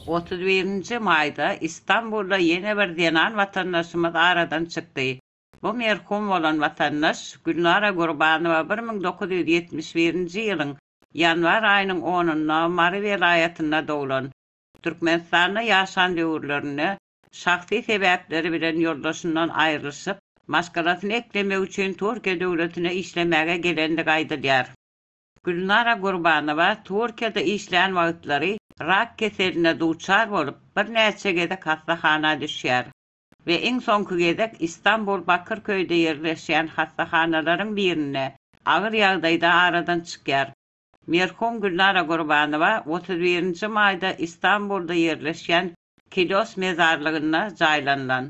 31-nji maýda Istanbulda ýene bir zenan watandaşymyz aradan çykdy. Bu merhum bolan watandaş Gülnara Gurbanowa 1971-nji ýylyň ýanwar aýynyň onunda Mary welaýatynda doglan. Türkmenistanda ýaşan döwürlerinde şahsy sebäpleri bilen ýoldaşyndan aýrylyşyp, maşgalasyny eklemek üçin Türkiýe döwletine işlemäge gelendigi aýdylýar. Gülnara Gurbanowa Türkiýede işlän wagtlary rak keseline duçar bolup, birnäçe gezek hassahana düşýär we iň soňky gezek Istanbul Bakyrköýde ýerleşýän hassahanalaryň birinde agyr ýagdaýda aradan çykýar. Merhum Gülnara Gurbanowa 31-nji maýda Istanbulda ýerleşýän Kilos mezarlygynda jaýlanylan.